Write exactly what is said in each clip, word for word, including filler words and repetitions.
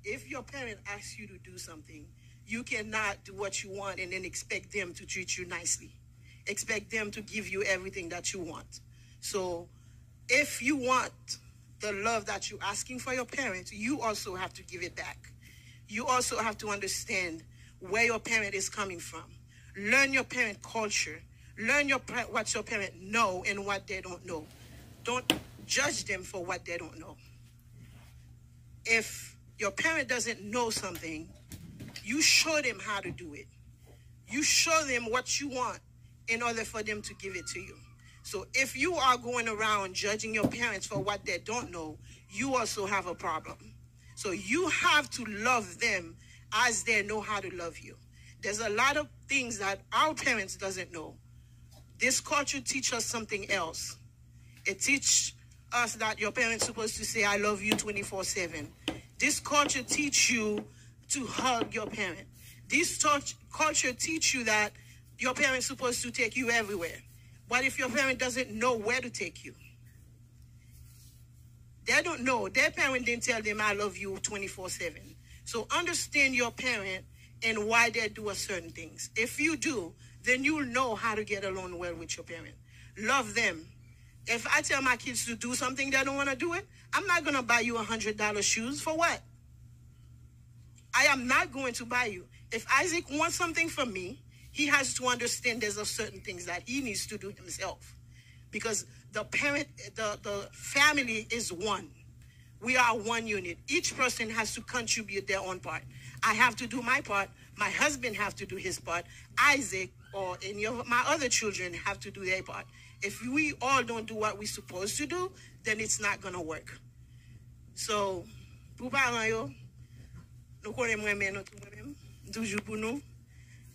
If your parent asks you to do something, you cannot do what you want and then expect them to treat you nicely. Expect them to give you everything that you want. So, if you want the love that you're asking for your parents, you also have to give it back. You also have to understand where your parent is coming from. Learn your parent culture. Learn your what your parents know and what they don't know. Don't judge them for what they don't know. If your parent doesn't know something, you show them how to do it. You show them what you want in order for them to give it to you. So if you are going around judging your parents for what they don't know, you also have a problem. So you have to love them as they know how to love you. There's a lot of things that our parents doesn't know. This culture teach us something else. It teach us that your parents supposed to say I love you twenty-four seven. This culture teach you to hug your parent. This culture teach you that your parents supposed to take you everywhere. What if your parent doesn't know where to take you? They don't know. Their parent didn't tell them I love you twenty-four seven. So understand your parent and why they do a certain things. If you do, then you'll know how to get along well with your parent. Love them. If I tell my kids to do something they don't want to do it, I'm not going to buy you a hundred dollar shoes for what? I am not going to buy you. If Isaac wants something from me, he has to understand there's a certain things that he needs to do himself. Because the parent, the, the family is one. We are one unit. Each person has to contribute their own part. I have to do my part. My husband have to do his part. Isaac or any of my other children have to do their part. If we all don't do what we supposed to do, then it's not gonna work. So, pou paran yo, nou konnen m renmen nou tou mwen menm. M toujou pou nou.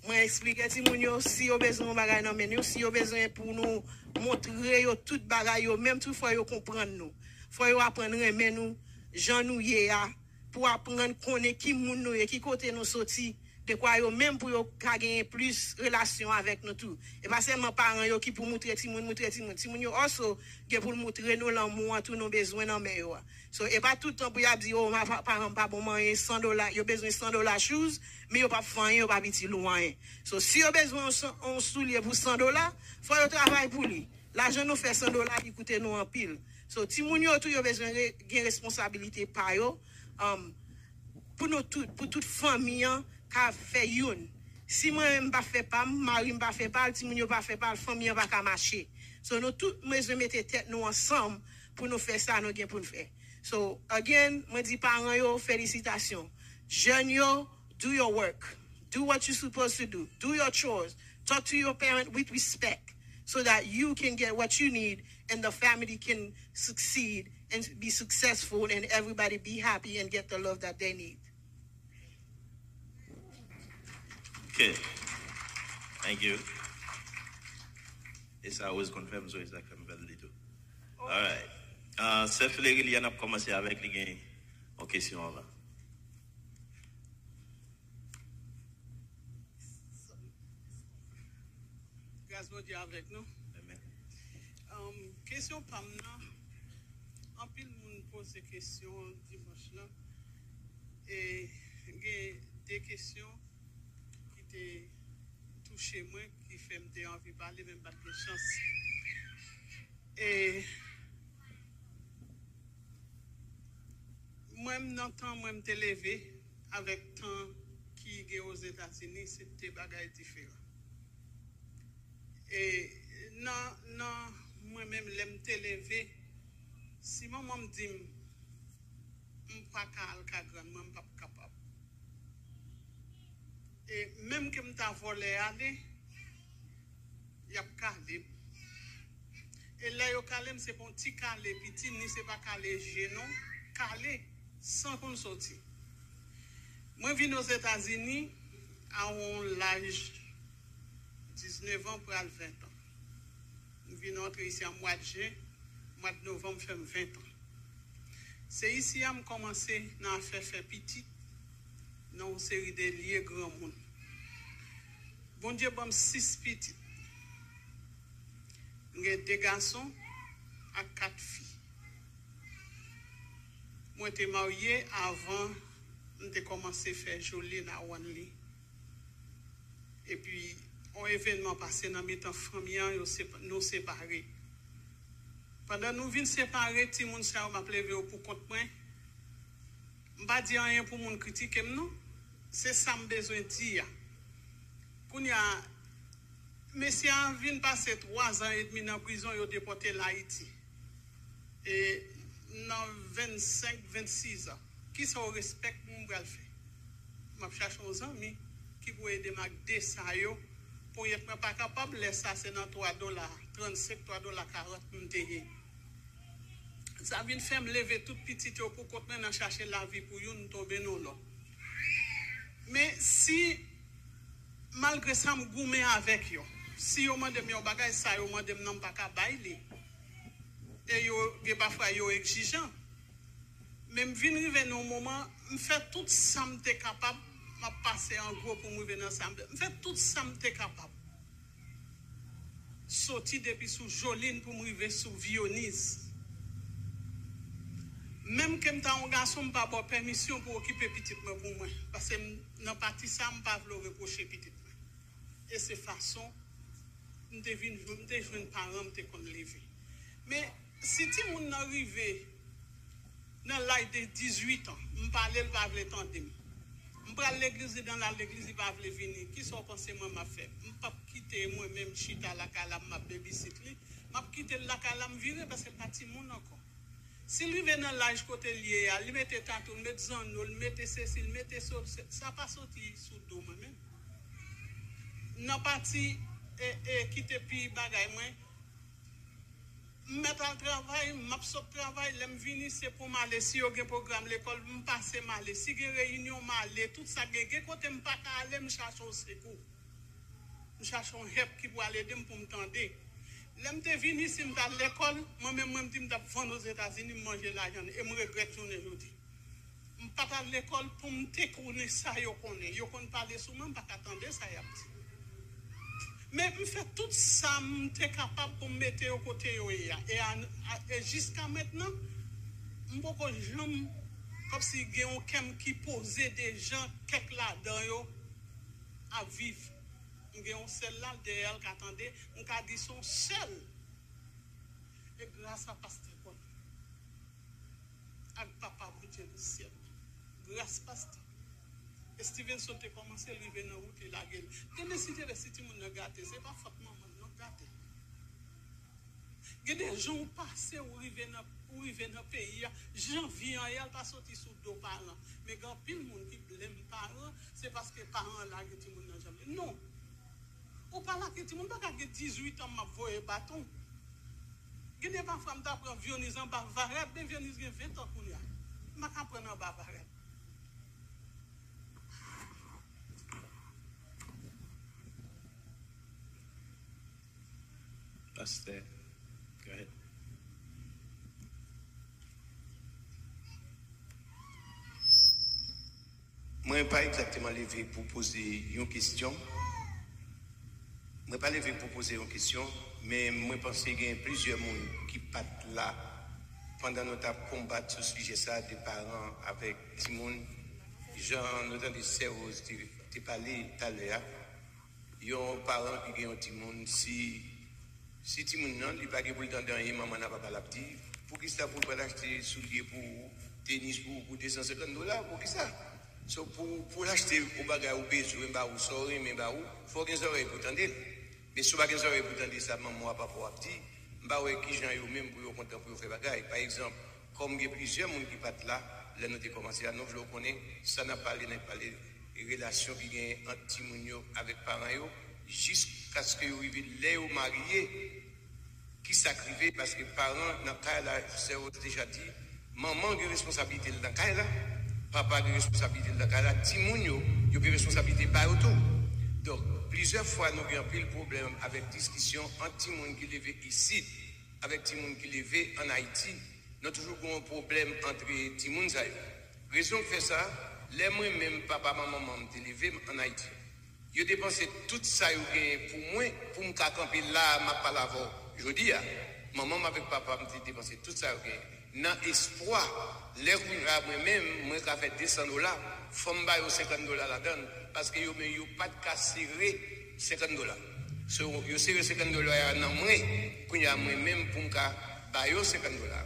Mwen eksplike timoun yo, si yo bezwen yon bagay nan men nou, si yo bezwen pou nou montre yo tout bagay yo, menm tou fò yo konprann nou. Fò yo aprann renmen nou, jan nou ye a, pou aprann konnen ki moun nou ye, ki kote nou soti, dekwa yo menm pou yo ka genyen plis relasyon avèk nou tou. E pa sèlman paran yo ki pou moutre timoun, moutre timoun. Timoun yo also gen pou l moutre nou lanmou an tou nou bezwen nan men yo a. So, e pa tout tan pou y ap di, oh, ma pa- paran m pa bon m anyen, san dola, yo bezwen san dola shoes, men yo p ap fè anyen, yo p ap itil ou anyen. So, si yo bezwen yon san- yon soulye pou san dola, fò yo travay pou li. Lajan nou fè san dola, li koute nou anpil. So, timoun yo tou, yo bezwen re- gen responsabilite pa yo. Um, pou nou tout, pou tout fanmi an, ka fè youn. Si mwen menm m pa fè pa m, mari m pa fè pa l, timoun yo pa fè pa l, fanmi an pa ka mache. So, nou tout bezwen mete tèt nou ansanm pou nou fè sa nou gen pou n fè. So, again, mwen di paran yo, felisitasyon. Jèn yo, do your work. Do what you're supposed to do. Do your chores. Talk to your parent with respect so that you can get what you need and the family can succeed and be successful and everybody be happy and get the love that they need. Okay. Thank you. E sa Rose konn fè m, so e sa k fè m fè l li tou. Alright. Uh, Sè Fleuriliane ap kòmanse avèk li gen yon kesyon anvan. Gras Bondye avèk nou. Amen. Um, kesyon pa m nan, anpil moun poze kesyon dimanch lan. E gen de kesyon ki te touche mwen, ki fè m te anvi pale, men m pa t gen chans. E mwen, m nan tan mwen, m te leve avèk tan ki gen Ozetazini, se te bagay diferan. E nan, nan mwen menm, lè m te leve, si manman m di m, m pa ka al ka grann mwen, m p ap kapab. E menm ke m ta vòlè ale, y ap kale m. E lè yo kale m, se pa yon ti kale piti, ni se pa kale je non, kale san konn soti. Mwen vin Ozetazini a yon laj diznèf an, pral ven an. M vin antre isi a mwa jen, mwa novanm fè m ven an. Se isi a m kòmanse nan afè fè pitit, nan yon seri de lye granmoun. Bondye ban m sis pitit. M gen de gason ak kat fi. Mwen te marye avan M te kòmanse fè Joline a Wanley. Epi, yon evènman pase nan mitan fanmi an, yo sepa-, nou separe. Pandan nou vin separe, timoun sa yo, m ap leve yo pou kont mwen. M pa di anyen pou moun kritike m, non. Se sa m bezwen di a. Kounye a, mesye a vin pase twa zan edmi nan prizon, yo depòte l Ayiti. E nan vennsenk, vennsis an. Kisa w respèk mwen pral fè? M ap chache yon zanmi ki pou ede m ak de sa yo. Ponyèt mwen pa kapab, lè sa se nan twa dola trannsenk, twa dola karant m te ye. Sa vin fè m leve tout pitit yo pou kont mwen nan chache lavi pou youn, m tonbe nan lòt. Men si, malgre sa, m goumen avèk yo, si yo mande m yon bagay, sa yo mande m nan, m pa ka bay li. E yo, gen pafwa, yo egzijan. Men m vin rive nan yon moman, m fè tout sa m te kapab, m ap pase an gwo pou m rive nan sa m te, m fè tout sa m te kapab. Soti depi sou Joline pou m rive sou Vyonis. Menm ke m ta yon gason, m pa ba w pèmisyon pou okipe pitit mwen pou mwen. Paske m, nan pati sa, m pa vle w repwoche pitit mwen. E se fason m te vin, m te jwenn paran m te konn leve. Men, si timoun nan rive nan laj de dizuit an, m pale, l pa vle tande m. M pral legliz, li nan la legliz, li pa vle vini. Kisa w panse mwen m ap fè? M p ap kite mwen menm chita lakay la, m ap babysit li. M ap kite l lakay la, m vire, paske l pa timoun ankò. Si l rive nan laj kote l ye a, li mete tatou, l met zanno, l mete sesi, l mete so, se, sa pa soti sou do mwen menm. Nan pati, e, e, ki te pi bagay mwen, m mèt al travay, m ap sot travay, lè m vini, se pou m ale. Si yo gen pwogram lekòl, m pase m ale. Si gen reyinyon, m ale. Tout sa gen, gen kote m pa ka ale, m chache yon sekou. M chache yon help ki pou al ede m pou m tande. Lè m te vini, si m t al lekòl, mwen menm, mwen, m di m t ap vann Ozetazini, m manje lajan l, e m regrèt jounen jodi. M pa t al lekòl pou m te konnen sa yo konnen. Yo konn pale sou mwen, m pa ka tande sa y ap di. Men m fè tout sa m te kapab pou m mete yo kote yo ye a. E a, a, e jiska mentnan, m poko janm, kòmsi gen yon kè m ki poze de jan kèk ladan yo ap viv. M gen yon sèl la, dèyè l ka tande, m ka di se yon sèl. E gras a pastè Paul ak Papa Bondye nan syèl la. Gras pastè. E Stevenson te kòmanse, l rive nan wout, li lage l. Tande si te lè si timoun nan gate, se pa fòt manman l non, gate. Gen de jan ou pase, ou rive nan, ou rive nan peyi a, jan vi an ye a, l pa soti sou do paran. Men gen anpil moun ki blenm paran, se paske paran an lage timoun nan jan l ye. Non. Ou pa lage timoun, pa ka gen dizuit an m ap voye baton. Gen de pafwa m ta pran Vyonis anba varèt, men Vyonis gen ven an kounye a. M pa ka pran l anba varèt. Pastè, go ahead. Mwen pa egzakteman leve pou poze yon kesyon. Mwen pa leve pou poze yon kesyon, men mwen panse gen plizyè moun ki pa t la pandan nou t ap konbat sou sijè sa a de paran avèk timoun, jan nou tande sè Rose te, te pale talè a. Yon paran ki gen yon timoun, si, si timoun nan, li pa gen pou l tande anyen manman n ak papa l ap di, poukisa pou l pral achte soulye pou ou, tenis pou ou, pou de san senkant dola? Poukisa? So, pou, pou l achte yon bagay ou bezwen ba ou, sa w renmen ba ou, fò w gen zòrèy pou tande l. Men si w pa gen zòrèy pou tande sa manman w ak papa w ap di, m pa wè kijan yo menm pou yo kontan pou yo fè bagay. Pa egzanp, kòm gen plizyè moun ki pa t la lè nou te kòmanse a, nou vle w konnen sa n ap pale, n ap pale relasyon ki genyen ant timoun yo avèk paran yo, jiskaske yo rive lè yo marye. Kisa k rive? Paske paran nan kay la, sè Rose deja di, manman gen responsablite l nan kay la, papa gen responsablite l nan kay la, timoun yo, yo gen responsablite pa yo tou. Donk, plizyè fwa nou gen anpil pwoblèm avèk diskisyon ant timoun ki leve isit avèk timoun ki leve ann Ayiti. Nou toujou gen yon pwoblèm ant timoun sa yo. Rezon k fè sa, lè mwen menm, papa m ak manman m te leve m ann Ayiti, yo depanse tout sa yo genyen pou mwen, pou m ka kanpe la a, m ap pale avè w jodi a. Manman m avèk papa m te depanse tout sa yo genyen, nan espwa, lè kounye a mwen menm, mwen ka fè de san dola, Fò m ba yo senkant dola ladan l, paske yo menm yo pa t ka sere senkant dola. So, yo sere senkant dola a nan mwen, kounye a mwen menm pou m ka ba yo senkant dola.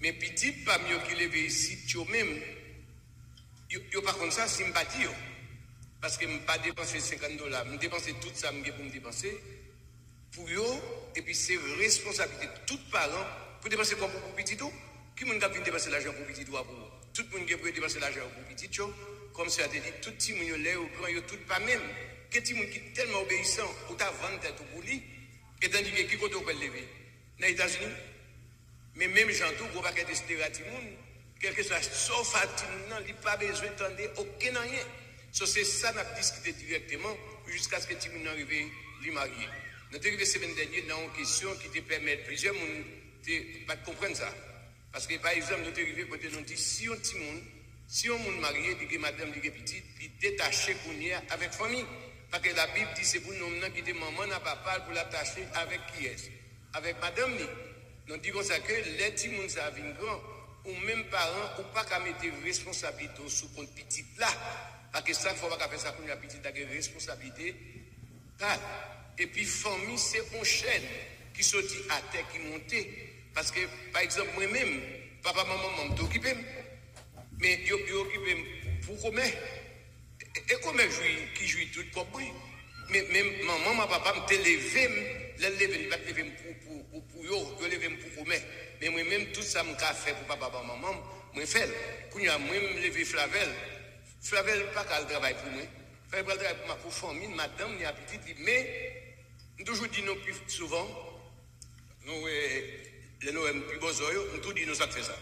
Men pitit pa m yo ki leve isit yo menm, yo, yo pa konn sa si m pa di yo. Paske m pa depanse senkant dola, m depanse tout sa m gen pou m depanse pou yo, epi se responsablite tout paran pou depanse kòb ou pou pitit ou. Ki moun k ap vin depanse lajan pou pitit ou a pou ou? Tout moun gen pou yo depanse lajan yo pou pitit yo. Kòm sè a te di, tout timoun yo, lè yo gran, yo tout pa menm. Gen timoun ki tèlman obeyisan, ou ta vann tèt ou pou li, e tandike ki kote ou pral leve? Nan Etazini? Men menm jan tou, gon pakèt esplera timoun, kèlkeswa sa w fè ak timoun nan, li pa bezwen tande okenn anyen. So, se sa n ap diskite dirèkteman jiskaske timoun nan rive li marye. Nou te rive semèn dènye nan yon kesyon ki te pèmèt plizyè moun te pa t konprann sa. Paske, pa egzanp, nou te rive kote nou di, si yon timoun, si yon moun marye, li gen madanm, li gen pitit, li detache kounye a avèk fanmi. Paske Labib di se pou nonm nan kite manman l ak papa l pou l atache avèk kiyès? Avèk madanm li. Nou di konsa ke lè timoun sa a vin gran, ou menm paran, ou pa ka mete responsablite w sou kont pitit la. Paske sa k fè w pa ka fè sa kounye a, pitit la gen responsablite pa l. Epi fanmi se yon chèn ki soti atè, ki monte. Paske, pa egzanp, mwen menm, papa m ak manman m te okipe m. Men yo, yo okipe m pou kòmè. E, e kòmè jwi, ki jwi tout kòb mwen. Men, men manman m ak papa m te leve m, lè l leve m, li pa t leve m pou, pou, pou, pou yo, yo leve m pou kòmè. Men mwen menm, tout sa m ka fè pou papa m ak manman m, mwen fè l. Kounye a, mwen, m leve Flavèl. Flavèl pa ka al travay pou mwen. Flavèl pral travay pou ma-, pou fanmi l, madanm li ak pitit li. Men, m toujou di nou pi souvan, nou wè, lè nou wè m pi bòzò yo, m tou di nou sa k fè sa.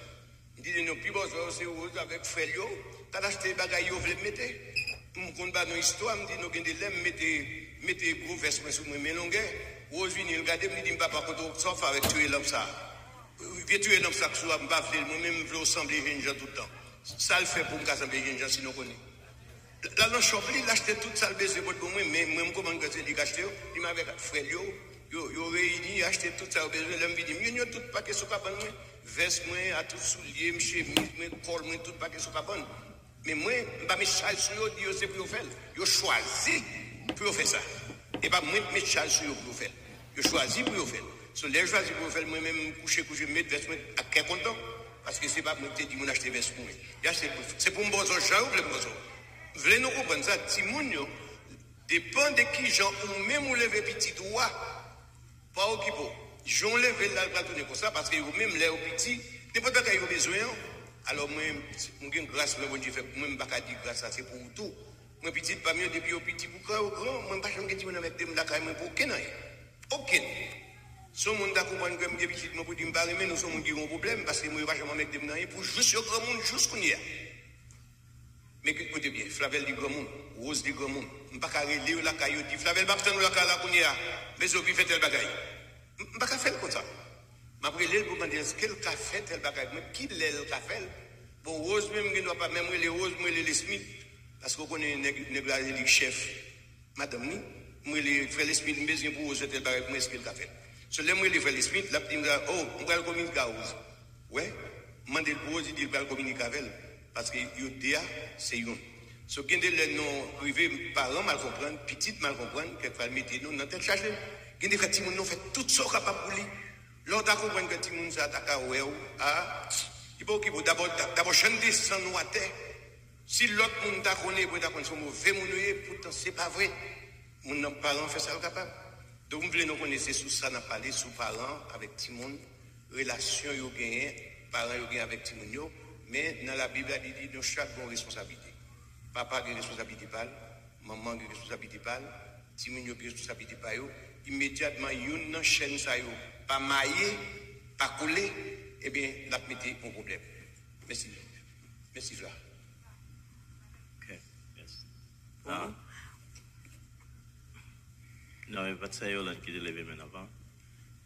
M di nou pi bòzò yo, se Rose avèk frè l yo, k al achte bagay yo vle m mete. M konn ba nou istwa, m di nou gen de lè m mete, mete gwo vès mwen sou mwen, men longè. Rose vini, l gade m, li di m, "Papa, kote w, sa w fè avèk tiye lanp sa a? Vye tiye lanp sa k sou a, m pa vle l, mwen menm, m vle w sanble jènjan tout tan." Sa l fè pou m ka sanble jènjan, si nou konnen? L al nan chòp li, l achte tout sa l bezwen pot pou mwen, men mwen m konprann ke se li k achte yo, li menm avèk frè l yo, yo, yo reyini, achte tout sa yo bezwen, lè m vini, m jwenn yo tout pake sou kabann mwen, vès mwen, a tout soulye m, chemiz mwen, kòl mwen, tout pake sou kabann. Men mwen, m pa met chay sou yo, di yo se pou yo fè l. Yo chwazi pou yo fè sa. E pa mwen k met chay sou yo pou yo fè l. Yo chwazi pou yo fè l. So, lè yo chwazi pou yo fè l, mwen menm, m kouche, kouche, m met vès mwen ak kè kontan. Paske se pa mwen ki te di moun achte vès pou mwen. Yo achte l pou, se pou m bòzò jan yo vle m bòzò. M vle nou konprann sa, timoun yo, depan de kijan ou menm ou leve pitit ou a, pa okipe w. Jan w leve l la, l pral tounen konsa, paske yo menm, lè yo piti, nenpòt bagay yo bezwen an. Alò, mwen, mwen gen gras mwen Bondye fè pou mwen, m pa ka di gras la se pou ou tou. Mwen pitit pa m yo, depi yo piti pou kan yo gran, mwen pa janm gen timoun nan mèt de m lakay mwen pou okenn anyen. Okenn. Si yon moun ta konprann ke m gen pitit mwen pou di m pa renmen nou, se yon moun ki gen yon pwoblèm, paske mwen yo pa janm anmègde m nan anyen pou jis yo granmoun jis kounye a. Men ki kote byen, Flavèl di granmoun, Rose di granmoun. M pa ka rele yo lakay yo di, "Flavèl p ap tann ou lakay la kounye a, mezanmi fè tèl bagay." M, m pa ka fè l konsa. M ap rele l pou mande èske l ka fè tèl bagay pou mwen, ki lè l ka fè l. Bon, Rose menm, m gen dwa pa menm rele Rose, m rele Lesmith. Paske w konnen nèg, nèg la, se li k chèf madanm ni. M rele frè Lesmith, m bezwen pou Rose fè tèl bagay pou mwen, èske l ka fè l? So, lè m rele frè Lesmith, l ap di m sa, "Oh, m pral kominike a Rose." Wè, m mande l pou Rose, li di l pral kominike avè l. Paske yo de a, se youn. So, gen de lè nou rive, paran mal konprann, pitit mal konprann, kèk fwa l mete nou nan tèt chaje. Gen de fwa timoun nou fè tout sa w kapab pou li. Lè w ta konprann ke timoun sa ta ka wè w, a, li pa okipe w. Dabò, dabò, jan l desann ou atè, si lòt moun ta konnen, pou yo ta konn se yon move moun ou ye, poutan se pa vre. Moun nan, paran fè sa l kapab. Donk, m vle nou konnen se sou sa n ap pale, sou paran avèk timoun, relasyon yo genyen, paran yo genyen avèk timoun yo. Men nan Labib la, li di nou chak gen yon responsablite. Papa gen responsablite pa l, manman gen responsablite pa l, timoun yo gen responsablite pa yo. Imedyatman, youn nan chèn sa yo pa maye, pa kole, ebyen, l ap mete yon pwoblèm. Mèsi. Mèsi, Fla. Ok, yes. Ah. Non, e pa t sè Yolande ki te leve men l anvan.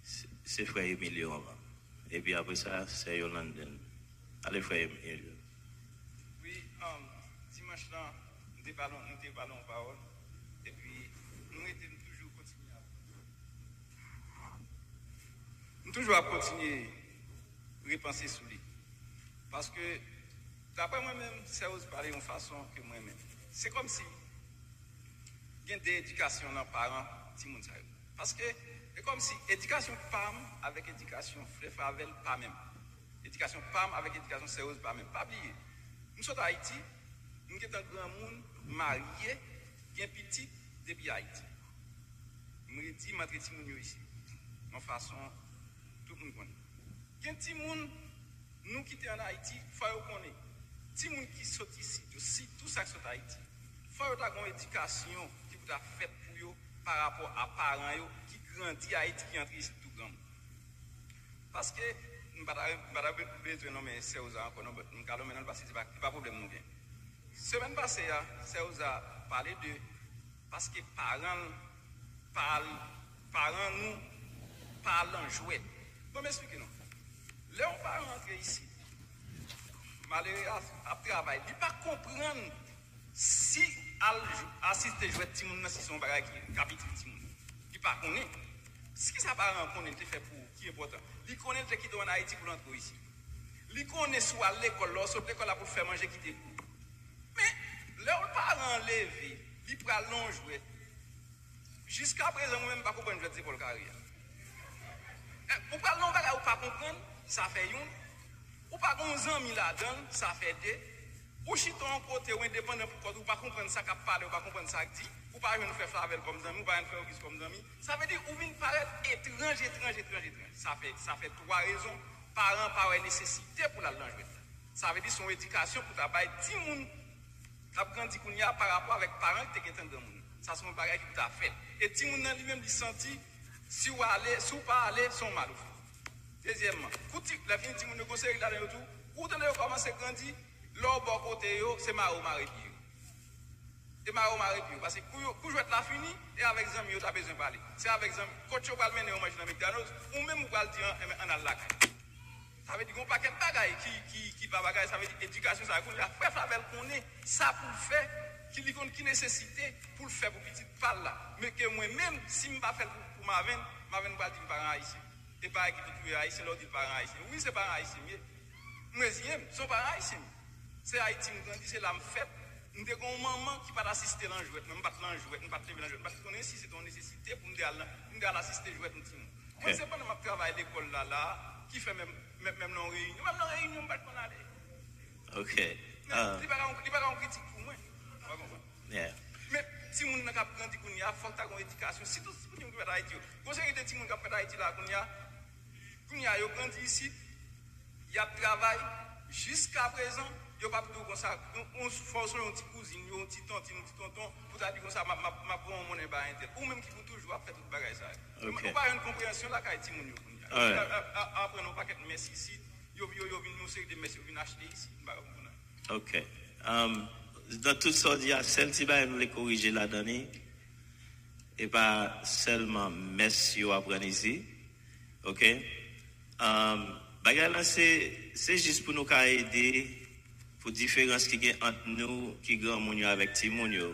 Se, se frè Emilio anvan. Epi apre sa, sè Yolande. Ale, frè Emilio. Wi, um, dimanch lan, nou te pale, nou te pale yon pawòl. Epi, nou rete, nou toujou kontinye ap, nou toujou ap kontinye repanse sou li. Paske, Daprè mwen menm, Sè Rose pale yon fason ke mwen renmen. Se kòmsi gen de edikasyon nan paran timoun sa yo. Paske e kòmsi edikasyon pa m avèk edikasyon Frè Favèl pa menm. Edikasyon pa m avèk edikasyon Sè Rose pa menm. Pa bliye, m sot Ayiti, m gentan granmoun, marye, gen pitit depi Ayiti. M redi, m antre timoun yo isi. Yon fason tout moun konnen. Gen timoun, nou ki te ann Ayiti, fò yo konnen. Timoun ki sot isit yo, sitou sa k sot Ayiti, fò yo ta gen yon edikasyon ki pou ta fèt pou yo pa rapò a paran yo ki grandi Ayiti, ki antre isit tou granmoun. Paske, m pa ta, m pa ta bezwen nonmen Sè Rosa ankò, non, but m ka nonmen l paske se pa, se pa pwoblèm nou gen. Semèn pase a, Sè Rosa pale de paske paran l pa al, paran nou pa al nan jwèt. Bon, m eksplike nou. Lè yon paran antre isi, malere a ap travay, li pa konprann si al asiste jwèt timoun nan, si se yon bagay ki, k ap itil timoun. Li pa konnen. Si sa paran an konnen, li te fè pou ou, ki enpòtan. Li konnen li te kite w ann Ayiti pou l antre w isi. Li konnen si w al lekòl, lè w sot lekòl la pou l fè manje kite pou ou. Men, lè yon paran an leve, li pral nan yon jwèt. Jiska prezan, mwen menm, m pa konprann jwèt zepòl kare a. Eh, ou pral nan yon bagay ou pa konprann, sa fè youn. Ou pa gen yon zanmi ladan l, sa fè de. Ou chita yon kote, ou endepandan pou kont ou, ou pa konprann sa k ap pale, ou pa konprann sa k di. Ou pa jwenn Frè Flavel kòm zanmi, ou pa jwenn Frè Ogis kòm zanmi. Sa vle di, ou vin parèt etranj, etranj, etranj, etranj. Sa fè, sa fè twa rezon paran pa wè nesesite pou l al nan jwèt la. Sa vle di, se yon edikasyon pou ta bay timoun k ap grandi kounye a pa rapò avèk paran ki te gentan granmoun. Sa se yon bagay ki pou ta fèt. E timoun nan li menm, li santi, si w ale, si w pa ale, se yon mal ou fè. Dezyèmman, kou ti, lè fini timoun yo, gon seri ladan yo tou, kou w tande yo kòmanse grandi, lè w bò kote yo, se mare w mare pye yo. E mare w mare pye yo. Paske kou yo, kou jwèt la fini, e avèk zanmi yo ta bezwen pale. Se avèk zanmi, coach yo pral mennen yo manje nan McDonald's, ou menm ou pral di, an, enben, ann al lakay. Sa vle di, gon pakèt bagay ki, ki, ki pa bagay, sa vle di, edikasyon sa, kounye a, Frè Flavel konnen sa pou l fè, ki li konn ki nesesite pou l fè pou pitit pa l la. Men ke mwen menm, si m pa fè l pou, pou Maven, Maven pral di m paran ayisyen. E parèy ki te touye ayisyen, lè w di l paran ayisyen. Wi, se paran ayisyen m ye. M reziyen m, se yon paran ayisyen m ye. Se Ayiti m grandi, se la m fèt. M te gen yon manman ki pa t asiste lan jwèt, mwen, m pa t lan jwèt, m pa t leve lan jwèt, m pa t konnen si se te yon nesesite pou m te al lan, pou m te al asiste jwèt yon timoun. Mwen, se pandan m ap travay lekòl la, la, ki fè menm, menm, menm nan yon reyinyon, menm nan yon reyinyon, m pa t konn ale. Ok. Men, li pa ka yon, li pa ka yon kritik pou mwen. Ou pa konprann? Yeah. Men, timoun nan k ap grandi kounye a, fòk ta gen yon edikasyon, sitou timoun ki fèt Ayiti yo. Gon seri de timoun k ap fèt Ayiti la kounye a, kounye a, yo grandi isit, y ap travay, jiska prezan, yo p ap di w konsa, yon, yon, fò w sonje yon ti kouzin, yon ti tantin, yon ti tonton, pou ta di konsa, m ap, m ap, m ap voye yon monnen bay entèl. Ou menm ki pou toujou ap fè tout bagay sa yo. Ok. Ou pa jwenn konpreyansyon lakay timoun yo kounye a. Alright. Yo a, a, a, aprann yon pakèt mès isit, yo, yo, yo vin yon seri de mès, yo vin achte isit, m pa konprann anyen. Ok. Um, nan tout sa w di a, sèl ti bagay m vle korije ladan li, e pa sèlman mès yo aprann isi, ok? Um, bagay la, se, se jis pou nou ka ede, pou diferans ki gen ant nou, ki granmoun yo avèk timoun yo.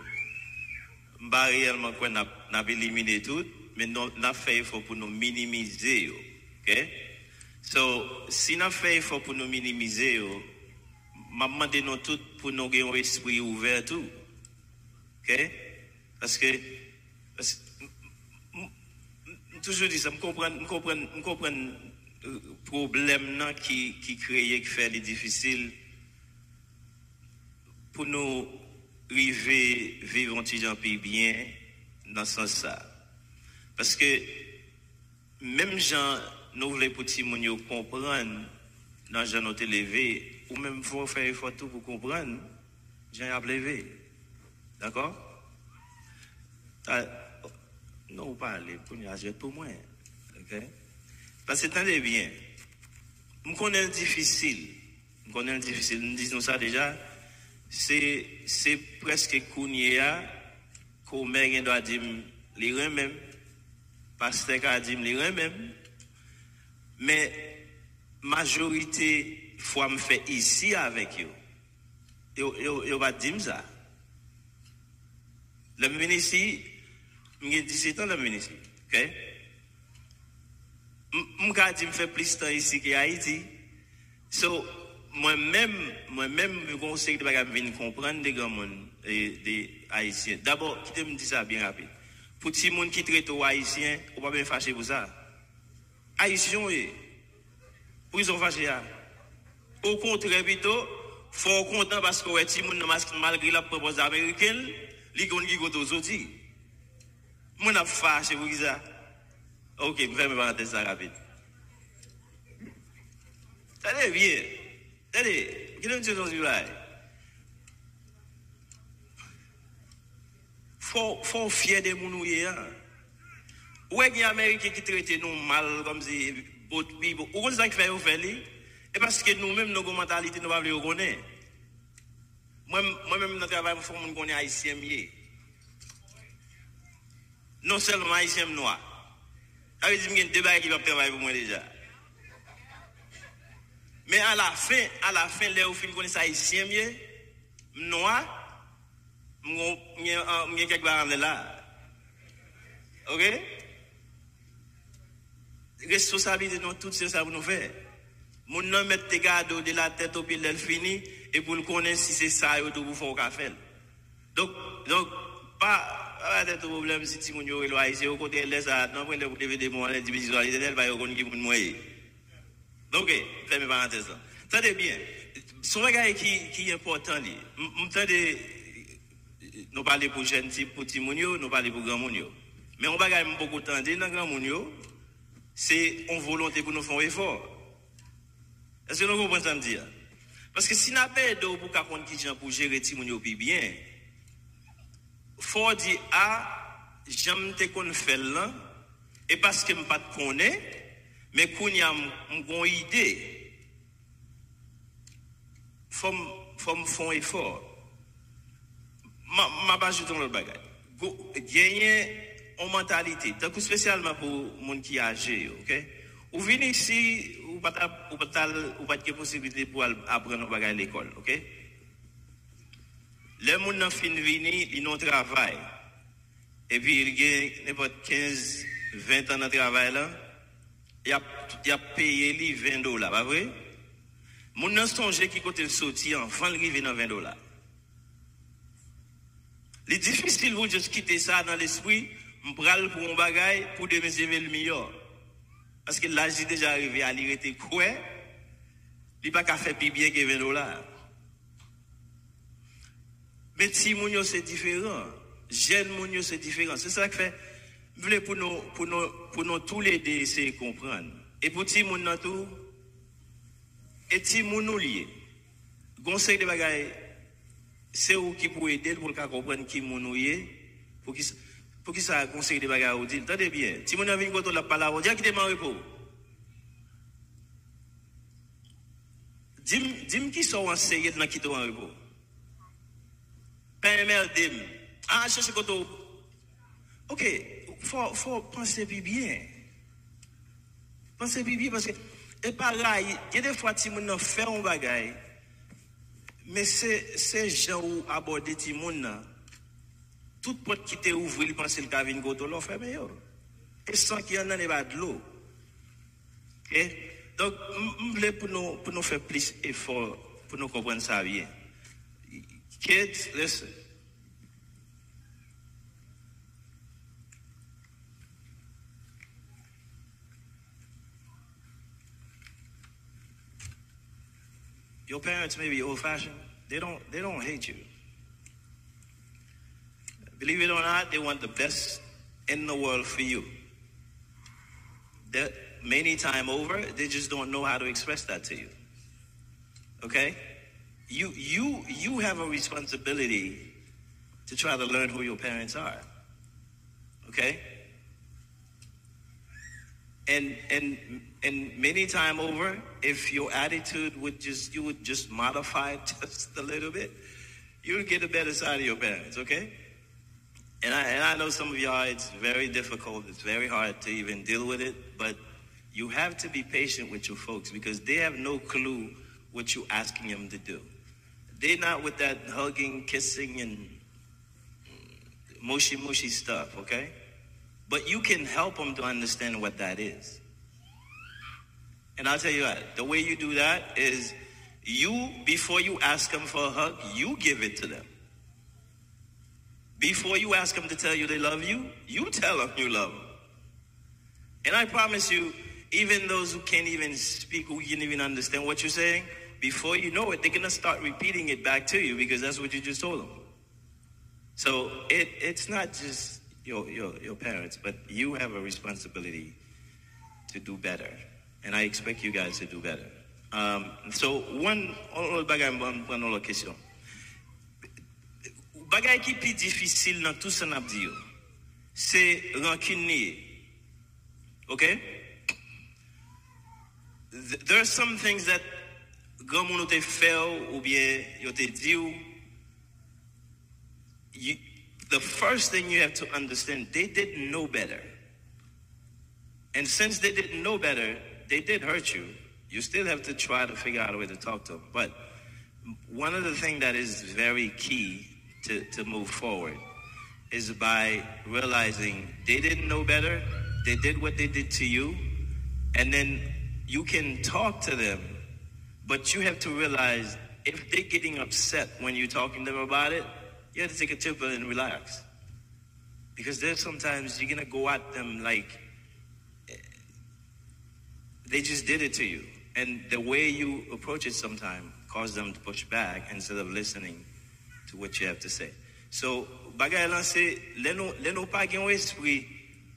M pa reyèlman kwè n ap, n ap elimine tout, men nou, n ap fè efò pou nou minimize yo, ok? So, si n ap fè efò pou nou minimize yo, m ap mande nou tout pou nou gen yon espri ouvè tou, ok? Paske, paske m, m, m, m toujou di sa, m konprann, m konprann, m konprann, euh, pwoblèm nan ki, ki kreye, ki fè li difisil pou nou rive viv yon ti jan pi byen nan sans sa. Paske, menm jan nou vle pou timoun yo konprann nan jan nou te leve, ou menm fò w fè efò tou pou konprann jan y ap leve. Dakò? Ta, non, ou pale, kounye a, jwèt pou mwen. Ok? Paske tande byen, m konnen l difisil. M konnen l difisil. M di nou sa deja. Se, se prèske kounye a, kòmè gen dwa di m li renmen m, pastè ka di m li renmen m, men majorite fwa m fè isi avèk yo, yo, yo, yo pa t di m sa. Lè m vin isi, m gen disèt an lè m vin isi, ok? M, m ka di m fè plis tan isi ke Ayiti. So, Mwen menm, mwen menm, mwen gen yon seri de bagay m vin konprann de granmoun, e, de Ayisyen. Dabò, kite m di sa byen rapid. Pou timoun ki trete w Ayisyen, ou pa bezwen fache pou sa. Ayisyen w ye. Poukisa w fache a? Okontrè, pito, fò w kontan paske w wè timoun nan, mas-, malgre l ap pran pòz ameriken, li konn ki kote w soti. Moun ap fache poukisa? Ok, m fèmen parantèz sa rapid. Tande byen. Tande, kite m di nou yon ti bagay. Fò, fò w fyè de moun ou ye a. Ou wè gen Ameriken ki trete nou mal, kòmsi bot pi bon. Ou konn sa k fè yo fè li? E paske nou menm nou gen yon mantalite nou pa vle yo konnen. Mwen, mwen menm nan travay, mwen fè moun konnen Ayisyen m ye. Non sèlman Ayisyen m nwa. Sa vle di m gen de bagay ki p ap travay pou mwen deja. Men alafen, alafen, lè yo fin konnen se Ayisyen m ye, m nwa, m gon, m gen, an, m gen kèk bagay anlè la. Ok? Responsablite nou tout se sa pou nou fè. Moun nan mèt te gade w de la tèt o pye lè l fini, e pou l konnen si se sa yo tou pou fè w ka fè l. Donk, donk, pa, pa ba tèt ou pwoblèm si timoun yo rele w Ayisyen, okontrè, lè sa a, nan pwen lè pou leve de men w anlè di, "Beni swa Letènèl, pa yo konn ki moun mwen ye." Donk, ok, fèmen parantèz lan. Tande byen, se yon bagay ki, ki enpòtan li. M, m tande, nou pale pou jèn ti, pou timoun yo, nou pale pou granmoun yo. Men yon bagay m poko tande nan granmoun yo, se yon volonte pou nou fè yon efò. Èske nou konprann sa m di a? Paske si n ap ede w pou w ka konn kijan pou w jere timoun yo pi byen, fò w di, "A, jan m te konn fè l lan, e paske m pa t konnen, men kounye a m, m gen yon ide, fò m, fò m fè yon efò." M, m ap ajoute yon lòt bagay. Gwo, genyen yon mantalite, tankou espesyalman pou moun ki aje yo, ok? Ou vin isi, ou pa t ap, ou pa t al, ou pa t gen posiblite pou al aprann yon bagay lekòl, ok? Lè moun nan fin vini, li nan yon travay, epi li gen nenpòt kenz, ven tan nan travay la, y ap, y ap peye li ven dola, pa vre? Moun nan sonje ki kote l soti anvan l rive nan ven dola. Li difisil pou w just kite sa nan lespri, "M pral pou yon bagay pou demen se vle l miyò." Paske laj li deja rive a, li rete kwè li pa ka fè pi byen ke ven dola. Men timoun yo se diferan. Jèn moun yo se diferan. Se sa k fè m vle pou nou, pou nou, pou nou toulede eseye konprann. E pou timoun nan tou, e timoun ou l ye. Gon seri de bagay, se ou ki pou ede l pou l ka konprann ki moun ou ye. Poukisa, poukisa gon seri de bagay ou di l. Tande byen. Timoun nan vin kote w, l ap pale avè w. Di a kite m an repo. Di m, di m kisa w anseye l nan kite w an repo. Pa enmède m. A, chèche kote w. Ok, fò, fò w panse pi byen. Panse pi byen paske e pa rayi. Gen de fwa timoun nan fè yon bagay, men se, se jan ou abòde timoun nan. Tout pòt ki te ouvri, li panse l ka vin kote w lè w fèmen yo. E san ki anndan e pa dlo. Ok? Donk, m, m vle pou nou, pou nou fè plis efò, pou nou konprann sa byen. Kids, listen. Your parents may be old fashioned. They don't, they don't hate you. Believe it or not, they want the best in the world for you. That many time over, they just don't know how to express that to you. Okay? You, you, you have a responsibility to try to learn who your parents are. Okay? And, and, and many time over, if your attitude would just, you would just modify just a little bit, you would get a better side of your parents, okay? And I, and I know some of y'all, it's very difficult. It's very hard to even deal with it, but you have to be patient with your folks because they have no clue what you're asking them to do. They're not with that hugging, kissing, and mushy, mushy stuff, okay? But you can help them to understand what that is. And I'll tell you what, the way you do that is You, before you ask them for a hug, you give it to them. Before you ask them to tell you they love you, you tell them you love them. And I promise you, even those who can't even speak, who can't even understand what you're saying, before you know it, they're going to start repeating it back to you because that's what you just told them. So it, it's not just your, your, your parents, but you have a responsibility to do better. And I expect you guys to do better. Um, so, one, on lòt bagay, mwen pran yon lòt kesyon. Bagay ki pi difisil nan tout sa n ap di yo, se rankin li ye. Ok? Th- There are some things that granmoun ou te fè w oubyen yo te di w, you, the first thing you have to understand, they didn't know better. And since they didn't know better, they did hurt you. You still have to try to figure out a way to talk to them. But one of the things that is very key to, to move forward is by realizing they didn't know better, they did what they did to you, and then you can talk to them, but you have to realize if they're getting upset when you're talking to them about it, you have to take a chill pill and relax. Because there's sometimes you're gonna go at them like they just did it to you. And the way you approach it sometimes cause them to push back instead of listening to what you have to say. So, bagay lan se, lè nou, lè nou pa gen yon espri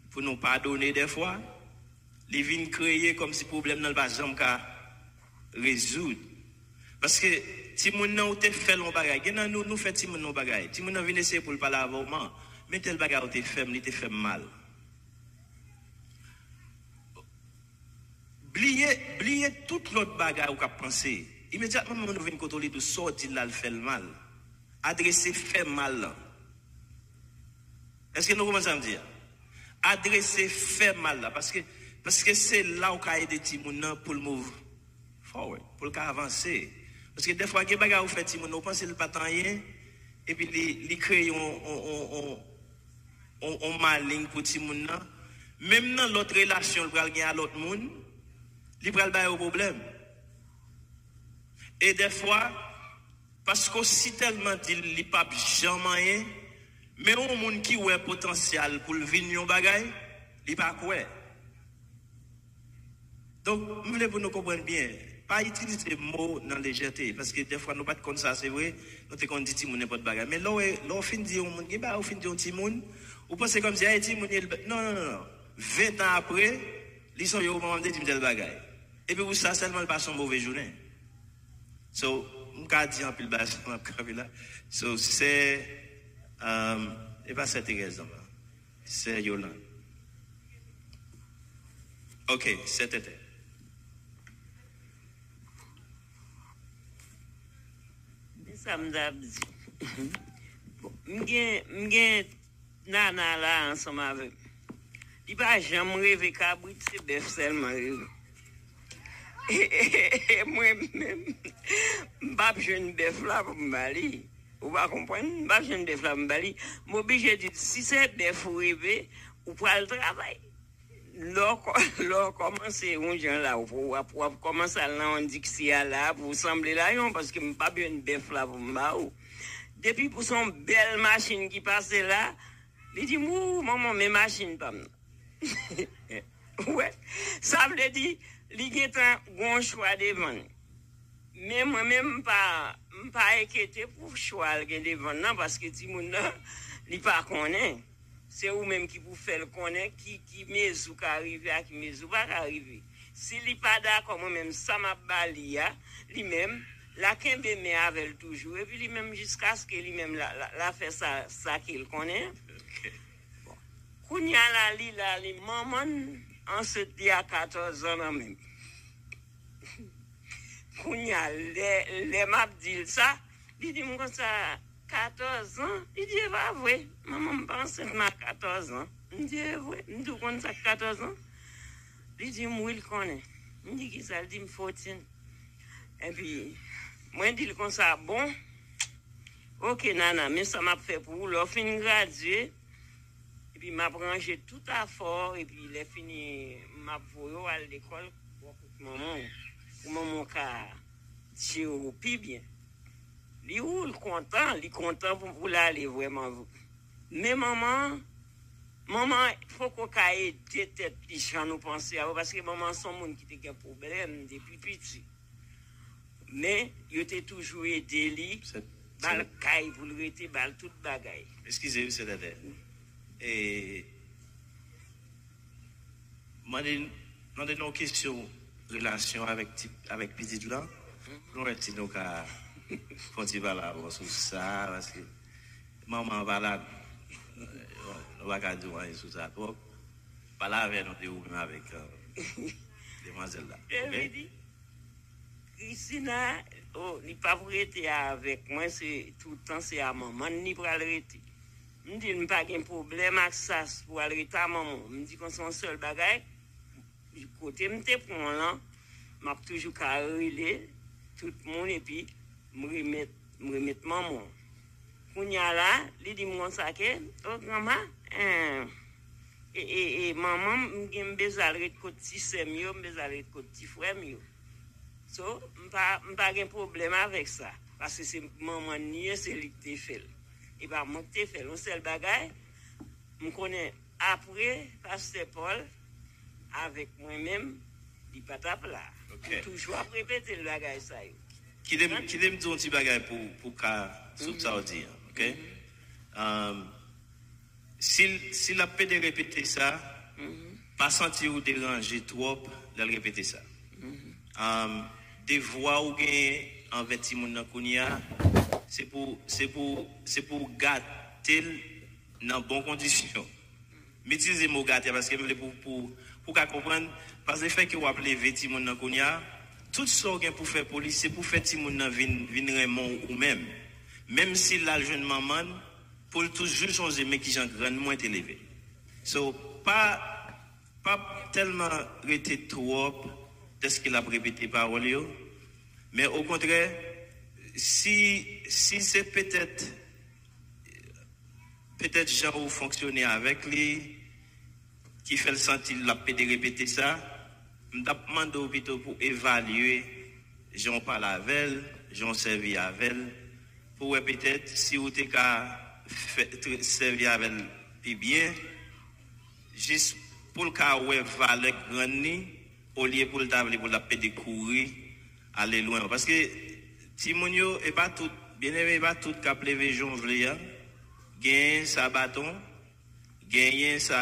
pou nou padone dèfwa, li vin kreye kòmsi pwoblèm nan li pa janm ka rezoud. Paske timoun nan ou te fè l yon bagay, gen nan nou, nou fè timoun nan yon bagay. Timoun nan vin eseye pou l pale avè w, man, men tèl bagay ou te fè m, li te fè m mal. Bliye, bliye tout lòt bagay ou k ap panse. Imedyatman, moun nan vin kote w, li di w sa w di l la, l fè l mal. Adrese fè mal lan. Èske nou konprann sa m di a? Adrese fè mal la. Paske, paske se la ou ka ede timoun nan pou l move forward, pou l ka avanse. Paske dèfwa, gen bagay ou fè timoun nan, ou panse l pa t anyen, epi li, li kreye yon, yon, yon, yon, yon, yon maleng pou timoun nan. Menm nan lòt relasyon l pral gen a lòt moun, li pral ba yo pwoblèm. E dèfwa, paske w si tèlman di l li p ap janm anyen, men yon moun ki wè potansyèl pou l vin yon bagay, li pa kwè. Donk, m vle pou nou konprann byen, pa itilize mo nan lejète, paske dèfwa nou pa t konn sa, se vre, nou te konn di timoun nenpòt bagay. Men lè w, lè w fin di yon moun, gen bagay ou fin di yon timoun, ou panse kòmsi, a, e timoun, e l bèt. Non, non, non, non. Ven tan apre, li sonje, o, manman m te di m tèl bagay. Epi pou sa sèlman, l pase yon move jounen. So, m ka di anpil bagay sou m ap kanpe la. So, sè, um, e pa sè Terèz non, sè Yolande. Ok, sè Tètè. Men sa m t ap di. Bon, m gen, m gen Nana la ansanm avè m. Li pa janm reve kabrit, se bèf sèlman li reve. E, e, e, e mwen menm, m p ap jwenn bèf la pou m ba li. Ou pa konprann? M p ap jwenn bèf la pou m ba li. M oblije di l, si se bèf ou reve, ou pral travay. Lè w kò-, lè w kòmanse yon jan la, w, w ap, w ap kòmanse al nan yon diksi a la, pou w sanble layon, paske m p ap jwenn bèf la pou m ba ou. Depi pou se yon bèl machin ki pase la, li di m, "Wou, manman, men machin pa m nan." Ou wè? Sa vle di, li gentan gon chwa devan l. Men mwen menm, m pa, m pa enkyete pou chwa l gen devan l nan, paske timoun nan, li pa konnen. Se ou menm ki pou fè l konnen ki, ki mezi w ka rive, a ki mezi w pa ka rive. Si li pa dakò, mwen menm, sa m ap ba li a, li menm, l a kenbe men avè l toujou. Epi li menm, jiskaske li menm, l a, l a, l a fè sa, sa ke l konnen. Ok. Bon. Kounye a la, li la, li manman l ansent li a katòz an nan men m. Kounye a, lè, lè m ap di l sa, li di m konsa, "Katòz an?" Li di, "E pa vre, manman m pa ansent m a katòz an." M di, "E vre?" M di, "Ou konn sa k katòz an?" Li di m, "Wi, l konnen." M di, "Kisa?" Li di m, "Fotin." Epi, mwen di l konsa, "Bon, ok, Nana, men sa m ap fè pou ou, lè w fin gradye, epi m ap ranje tout afè w, epi lè fini, m ap voye w al lekòl, bò kot manman w, pou manman w ka tire w pi byen. Li ou l kontan, li kontan pou, pou l ale vrèman. Men manman, manman poko ka ede tèt li jan nou panse a, paske manman se yon moun ki te gen pwoblèm depi piti. Men, yo te toujou ede li, ba l kay pou l rete, ba l tout bagay. Eskize, wi, sètètè. E, mande, mande nou kesyon relasyon avèk ti, avèk pitit lan. Nou wè si nou ka fè yon ti pale avè w sou sa, paske manman an pa la. Nou pa ka di w anyen sou sa twòp. Pale avè nou de ou menm avèk, euh, demwazèl la. Ok? Christina, oh, li p ap rete avèk mwen, se toutan se a manman li pral rete. M di l m pa gen pwoblèm ak sa, s pou al rete a manman w. M di konsa yon sèl bagay, kote m te pran w lan, m ap toujou ka rele tout moun epi m remèt, m remèt manman w. Kounye a la, li di m konsa ke, o granma, eh, e, e, e, manman m, m gen, m bezwen al ret kot ti sè m yo, m bezwen al ret kot ti frè m yo. So, m pa, m pa gen pwoblèm avèk sa, paske se manman n li ye, se li k te fè l. E pa mwen k te fè l. Yon sèl bagay, m konnen apre pastè Paul, avèk mwen menm, li pa t ap la. Ok. M toujou ap repete l bagay sa yo. Kite m, kite m di yon ti bagay pou, pou ka sou sa w di an, ok? Um, si l, si l ap pede repete sa, pa santi w deranje twòp lè l repete sa. Um, devwa ou gen anvè timoun nan kounye a, se pou, se pou, se pou w gate l nan bon kondisyon. M itilize mo gate a paske m vle pou, pou, pou w ka konprann, pa lefètke w ap leve timoun nan kounye a, tout sa w gen pou fè pou li, se pou fè timoun nan vin, vin renmen w ou menm. Menm si l al jwenn manman l, pou l toujou sonje men kijan grann mwen te leve l. So, pa, pa tèlman rete twòp dèske l ap repete pawòl yo, men okontrè, si, si se petèt petèt jan ou fonksyone avèk li, ki fè l santi l ap pede repete sa, m t ap mande w pito pou evalye jan w pale avè l, jan w sèvi avè l, pou w wè petèt si w te ka fè, tre-, sèvi avè l pi byen, jis pou l ka wè valè grann li, olye pou l ta vle pou l ap pede kouri ale lwen. Paske timoun yo, e pa tout, byeneme, e pa tout k ap leve jan w vle a. Genyen sa baton, genyen sa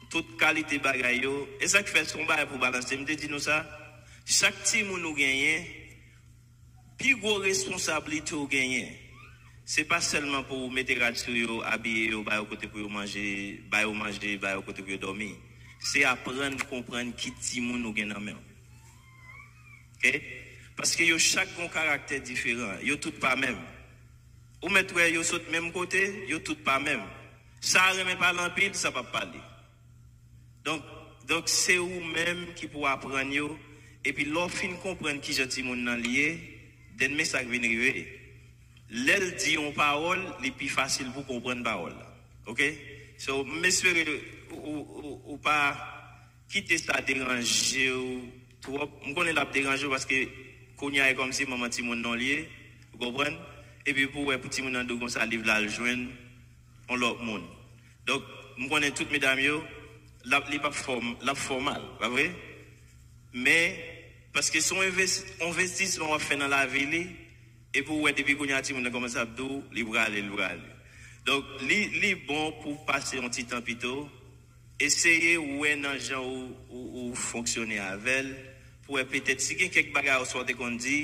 tout kalite bagay yo. E sa k fè se yon bagay pou balanse. M te di nou sa, chak timoun ou genyen, pi gwo responsablite w genyen, se pa sèlman pou w mete rad sou yo, abiye yo, ba yo kote pou yo manje, ba yo manje, ba yo kote pou yo dòmi. Se aprann konprann ki timoun ou gen nan men w. Ok? Paske yo chak gen yon karaktè diferan. Yo tout pa menm. Ou mèt wè yo sot menm kote, yo tout pa menm. Sa a renmen pale anpil, sa p ap pale. Donk, donk, se ou menm ki pou aprann yo. Epi lè w fin konprann kijan timoun nan li ye, then men sa k vin rive. Lè l di yon pawòl, li pi fasil pou w konprann pawòl la. Ok? So, m espere ou, ou, ou, ou pa kite sa deranje w twòp. M konnen l ap deranje w paske kounye a e kòmsi manman timoun nan w li ye, ou konprann? Epi pou w wè pou timoun nan di w konsa, li vle al jwenn yon lòt moun. Donk, m konnen tout medam yo, l ap, li p ap fè w, l ap fè w mal, pa vre? Men, paske se yon enves-, envestisman w ap fè nan lavi li, epi w wè depi kounye a timoun nan kòmanse ap di w, li prale, li prale. Donk, li, li bon pou w pase yon ti tan pito, eseye wè nan jan ou, ou, ou fonksyone avè l, pou wè petèt si gen kèk bagay ou swa w te konn di,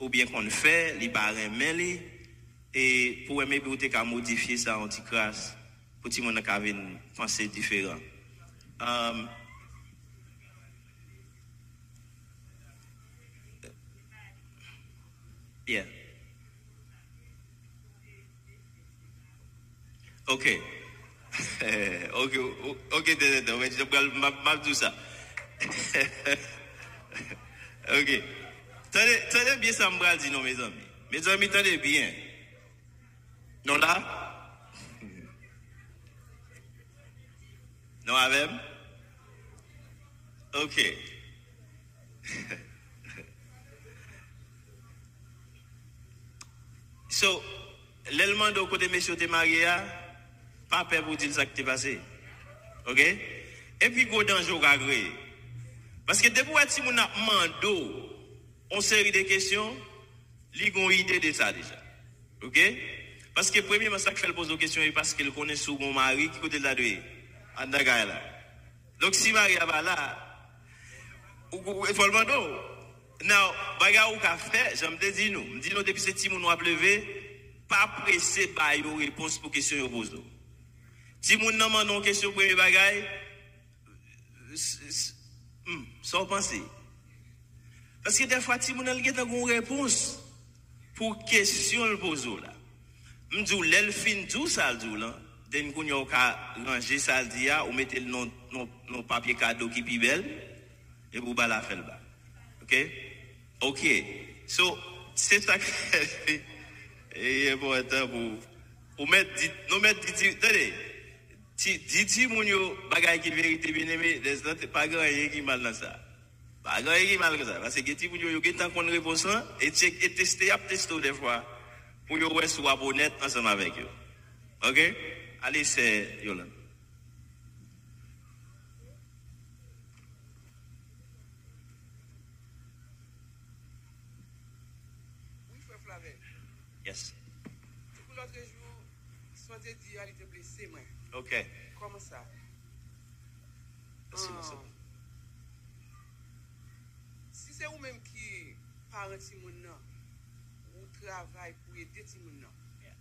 oubyen konn fè, li pa renmen li, e pou wè maybe ou te ka modifye sa yon ti kras, pou timoun nan ka vin panse diferan. Um, yeah. Ok. Ok, o-, ok, tè, tè, tè, mwen, m pral, m ap, m ap di w sa. Ok. Tande, tande byen sa m pral di nou, mezanmi. Mezanmi, tande byen. Nou la? Nou avè m? Ok. So, lè l mande w kote mesye w te marye a, pa pè pou w di l sa k te pase. Oke? E pi gwo danje w ka kreye. Paske depi w wè timoun nan ap mande w yon seri de kesyon, li gen yon ide de sa deja. Oke? Paske premyeman, sa k fè l poze w kesyon, e paske l konnen si w gen yon mari, ki kote l ta dwe ye? Anndan kay la. Donk, si mari a pa la, ou, ou, fò l mande w. Now, bagay ou ka fè, jan m te di nou, m di nou depi se timoun w ap leve, pa prese ba yo repons pou kesyon yo poze w. Timoun nan mande w kesyon, premye bagay, s- s- hmm, sa w panse? Paske dèfwa timoun nan li gentan gen yon repons pou kesyon l poze w la. M di w, lè l fin di w sa l di w lan, then kounye a w ka ranje sa l di a, ou mete l nan nan- nan papye kado ki pi bèl, epi w ba l afè l ba. Oke? Oke. So, se sa k fè li enpòtan pou ou mèt di, nou mèt di, di, tande, ti, di timoun yo bagay ki verite, byeneme, there's nothing, pa gen anyen ki mal nan sa. Pa gen anyen ki mal nan sa. Paske gen timoun yo, yo gentan konn repons lan, e tchek, e teste, y ap teste w dèfwa, pou yo wè si w ap onèt ansanm avèk yo. Oke? Ale, sè Yolande. Wi, frè Flavè. Yes. Depi lòtrejou, sa w te di a, li te blese mwen. Ok. Kòman sa? Mèsi, mèsi. Ah, si se ou menm ki paran timoun nan, ou travay pou ede timoun nan. Yeah.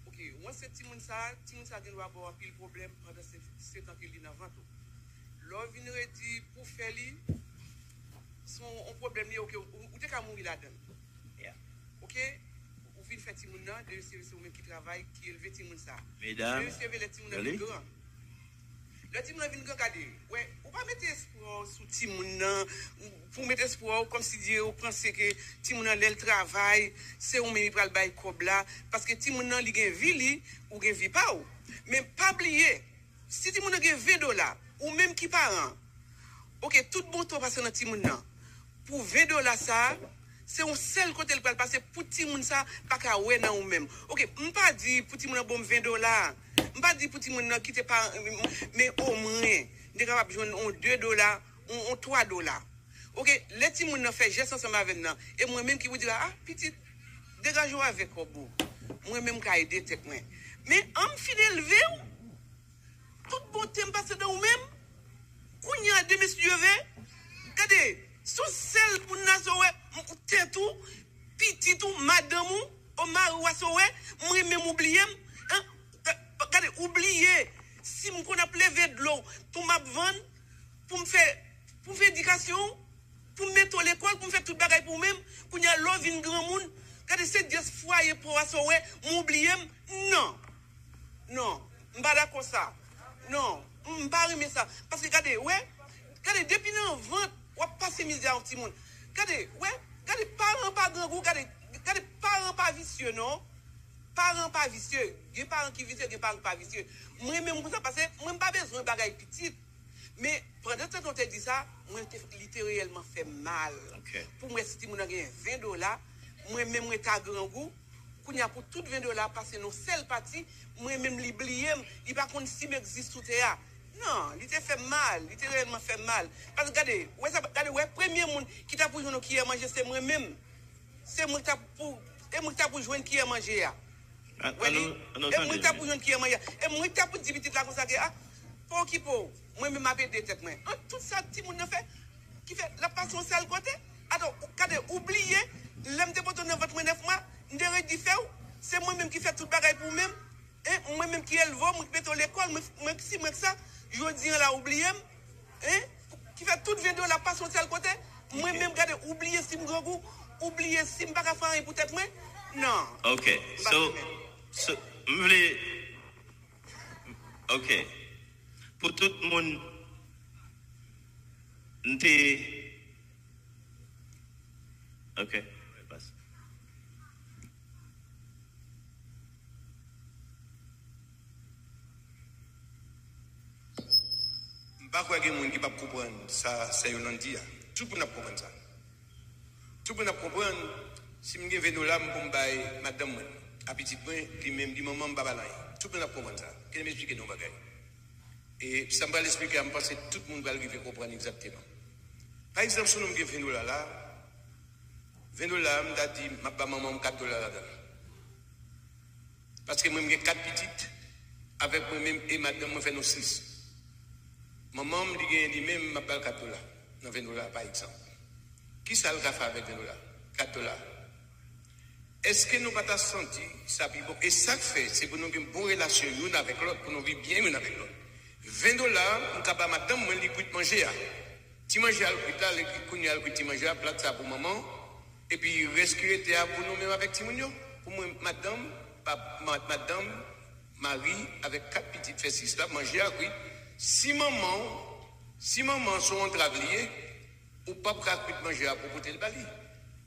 Ok, ou ansent timoun sa, timoun sa gen dwa ba w anpil pwoblèm pandan se, se tan ke li nan vant ou. Lè w vin redi pou fè li, se yon, yon pwoblèm li ye, ok, ou, ou te ka mouri ladan l. Yeah. Ok? Ou vin fè timoun nan, Dye seve se ou menm ki travay, ki elve timoun sa. Medam, Dye seve lè timoun nan vin gran. Lè timoun nan vin gran, gade, wè, ou pa mete espwa w sou timoun nan, pou mete espwa w kòmsi di ou panse ke timoun nan lè l travay, se ou menm li pral bay kòb la, paske timoun nan li gen vi li, ou gen vi pa w. Men pa bliye, si timoun nan gen ven dola, ou menm ki paran, ok, tout bonte w pase nan timoun nan. Pou ven dola sa a, se yon sèl kote l pral pase pou timoun sa a pa ka wè nan ou menm. Ok, m pa di pou timoun nan ban m ven dola. M pa di pou timoun nan kite pa, men omwen, m te kapab jwenn yon de dola, yon, yon twa dola. Ok, lè timoun nan fè jès ansanm avè m nan, e mwen menm ki pou di la, ah, pitit, degaje w avèk kòb ou. Mwen menm m ka ede tèt mwen. Men an m fin elve w, tout bonte m pase nan ou menm. Kounye a, demen si Dye ve, gade, se yon sèl moun nan sa w wè, m- tèt ou, pitit ou, madanm ou, o mari w a sa w wè, mwen menm ou bliye m, en? Gade, ou bliye, si m konn ap leve dlo pou m ap vann, pou m fè, pou m fè edikasyon w, pou m mete w lekòl, pou m fè tout bagay pou ou menm, kounye a lè w vin granmoun, gade se dyès fwaye pa w a sa w wè, m oubliye m, non. Non, m pa dakò sa. Non, m pa renmen sa. Paske gade, wè, gade depi nan vant, w ap pase mizè a yon timoun. Gade, wè, gade paran pa grangou, gade, gade paran pa visye non. Paran pa visye. Gen paran ki visye, gen paran ki pa visye. Mwen menm konsa, paske mwen m pa bezwen bagay pitit. Men, pandan tan ke w te di sa, mwen te, li te reyèlman fè m mal. Ok. Pou m wè si timoun nan gen ven dola, mwen menm mwen ta grangou, kounye a pou tout ven dola pase nan yon sèl pati, mwen menm li bliye m, li pa konn si m egziste sou tè a. Non, li te fè m mal, li te reyèlman fè m mal. Paske gade, wè sa, gade, wè premye moun ki ta pou jwenn yon kiyè manje se mwen menm. Se mwen ki ta pou, e mwen ki ta pou jwenn kiyè manje a. Wè li? E mwen ki ta pou jwenn kiyè manje a. E mwen ki ta pou di pitit la konsa ke, ah, pa okipe w, mwen menm m ap ede tèt mwen. An tout sa timoun nan fè, ki fè l ap pase yon sèl kote. Atò, ou- gade, ou bliye, lè m te pote w nan vant mwen nèf mwa, m te redi fè w, se mwen menm ki fè tout bagay pou ou menm. En, mwen menm ki elve w, mwen ki mete w lekòl, mwen, mwen ki si mwen ki sa, jodi an la ou bliye m, en, ki fè tout ven dola pase yon sèl kote, mwen menm gade, ou bliye si m grangou, ou bliye si m pa ka fè anyen pou tèt mwen, non. Ok, m pa so, renmen. So, m vle, ok, pou tout moun, m te, ok, pas. M pa kwè gen moun ki p ap konprann sa sè Yolande di a. Tout moun ap konprann sa. Tout moun ap konprann, si m gen ven dola, m pou m bay madanm mwen. a pitit mwen, li menm, li manman m pa ba l anyen. Tout moun ap konprann sa. Kite m esplike nou yon bagay. E sa m pral esplike a, m panse tout moun pral rive konprann egzakteman. Pa egzanp, si w gen ven dola la, ven dola a, m ta di, m ap ba manman m kat dola ladan l. Paske mwen, m gen kat pitit, avèk mwen menm e madanm mwen fè nou sis. Manman m, li genyen li menm, m ap ba l kat dola, nan ven dola, pa egzanp. Kisa l ka fè avèk ven dola? Kat dola. Èske nou pa ta santi sa pi bon? E sa k fè, se pou nou gen bon relasyon youn avèk lòt, pou nou viv byen youn avèk lòt. Ven dola, m ka ba madanm mwen, li kwit manje a. Ti manje a l kwit la, li kwit, kounye a l kwit ti manje a, plat sa pou manman, epi rès ki rete a pou nou menm avèk timoun yo. Pou mwen, madanm, pa, ma-, madanm, mari, avèk kat pitit fè sis la, manje a kwit. Si manman w, si manman w se yon antrav li ye, ou p ap ka kwit manje a pou pote l ba li.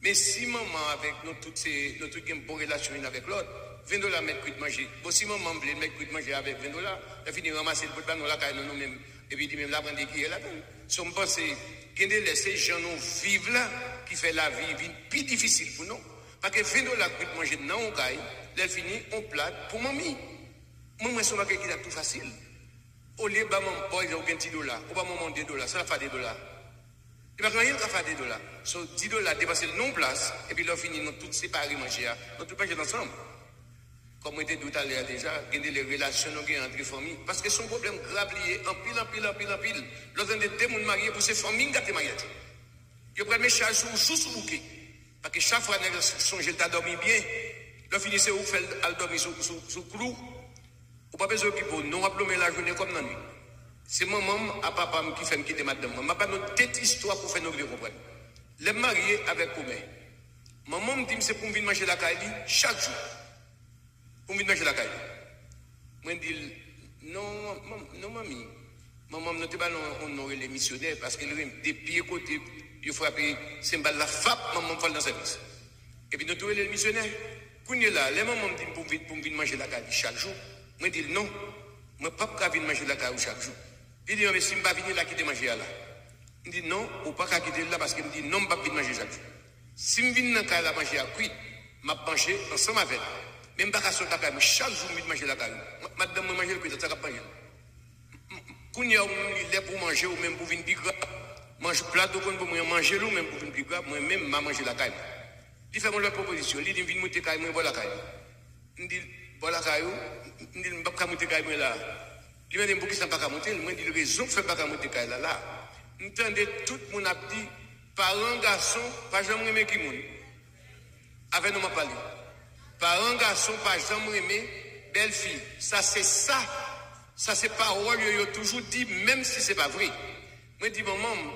Men si manman avèk nou tout se, nou tout gen bon relasyon youn avèk lòt, ven dola mèt kwit manje. Bon, si manman m vle, l mèt kwit manje avèk ven dola. Lè fini ranmase l, pote ba nou lakay nou, nou menm. Epi li menm, l ap pran de kiyè ladan l. So, m panse, gen de lè, se jan nou viv la ki fè lavi vin pi difisil pou nou. Paske ven dola kwit manje nan yon kay, lè l fini, yon plat pou manmi. Mwen, mwen, se yon bagay ki ta tou fasil. Olye ba manman, pa egzanp, ou gen dis dola, ou ba manman w de dola, sa l ap fè a de dola? Li pa gen anyen l ka fè a de dola. So, dis dola, depanse l nan yon plas, epi lè w fini, nou tout separe manje a, nou tout manje l ansanm. Kòm mwen te di w talè a deja, gen de lè relasyon nou gen antre fanmi, paske se yon pwoblèm grav li ye, anpil, anpil, anpil, anpil. Lè w tande de moun marye, pou se fanmi k gate maryaj yo. Yo pral met chaj sou ou jous ou bouke. Paske chak fwa nèg la sonje l ta dòmi byen, lè w fini se ou k fè l al dòmi sou, sou, sou klou. Ou pa bezwen okipe w, non w ap lonmen lajounen kòm nan nwit. Se manman m a papa m ki fè m kite madanm mwen. M ap ba nou de ti istwa pou fè nou rive konprann. Lè m marye avèk Omer, manman m di m se pou m vin manje lakay li chak jou. Pou m vin manje lakay li. Mwen di l, non, man-, non, manmi. Manman m, nou te ba l yon, yon non rele misyonè, paske l renmen depi e kote yo frape senbal la, fap, manman m fò l nan sèvis. Epi nou tou rele l misyonè. Kounye la, lè manman m di m pou m vin, pou m vin manje lakay li chak jou, mwen di l non, mwen p ap ka vin manje lakay ou chak jou. Li di, men si m pa vini la, kite manje a la. M di, non, ou pa ka kite l la, paske m di non, m p ap vin manje chak jou. Si m vin nan kay la, manje a kwit, m ap manje ansanm avè l. Men m pa ka sot lakay mwen chak jou m vin manje lakay ou. Ma-, madanm mwen manje l kwit, sa k ap manje l. Kounye a, ou menm, li lè pou manje, ou menm pou vin pi grav. Manje, plat ou konn pou mwen, manje l ou menm pou vin pi grav, mwen menm, m a manje lakay mwen. Li fè m yon lòt pwopozisyon. Li di m vin moute kay mwen bò lakay li. M di l, bò lakay ou? M di l, m p ap ka moute kay mwen la. Li mande m poukisa m pa ka moute l. Mwen di l rezon k fè m pa ka moute kay la la. M tande tout moun ap di, paran gason pa janm renmen ki moun? Avè nou m ap pale. Paran gason pa janm renmen bèl fi. Sa se sa. Sa se pawòl yo, yo toujou di, menm si se pa vre. Mwen di manman m,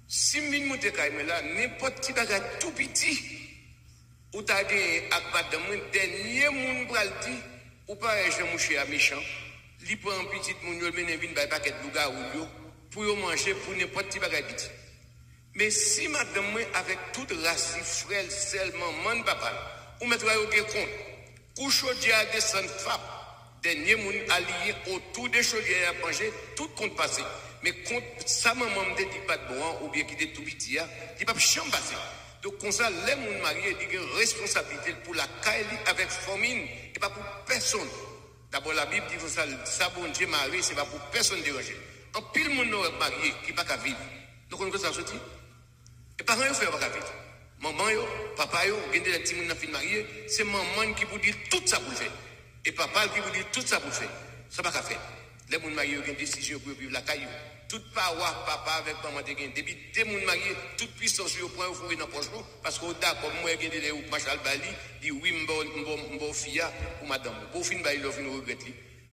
si m vin moute kay mwen la, nenpòt ti bagay tou piti ou ta genyen ak madanm mwen, dènye moun pral di, ou parèy jan mouche a mechan, li pran pitit moun yo, l mennen vin bay pakèt lougawou l yo, pou yo manje, pou nenpòt ti bagay piti. Men si madanm mwen avèk tout ras li, frè l, sè l, manman l, papa l, ou mèt wè yo gen kont. Kou chodyè a desann fap, dènye moun aliyen otou de chodyè a ap manje, tout kont pase. Men kont sa manman m te di k pa t bon an, oubyen ki te tou piti a, li p ap janm pase. Donk konsa, lè moun marye, li gen responsablite l pou lakay li avèk fanmi l, e pa pou pèsonn. Dabò, Labib di konsa, sa Bondye mare, se pa pou pèsonn deranje. Anpil moun nou wè k marye ki pa ka viv. Nou konn kote sa soti? E paran yo fè yo pa ka viv. Manman yo, papa yo, gen de lè timoun nan fin marye, se manman n ki pou di l tout sa pou l fè. E papa l ki pou di l tout sa pou l fè. Sa pa ka fèt. Lè moun marye yo gen desizyon pou yo viv lakay yo. Tout pawa papa avèk manman te gen, depi de moun marye, tout pisans yo pran yo foure nan pòch nou, paske w dakò, m wè gen de lè ou mache al bay li, di wi, m ba w, m ba w, m ba w fi a pou madanm ou. Pou w fin bay li, lè w fin regrèt li.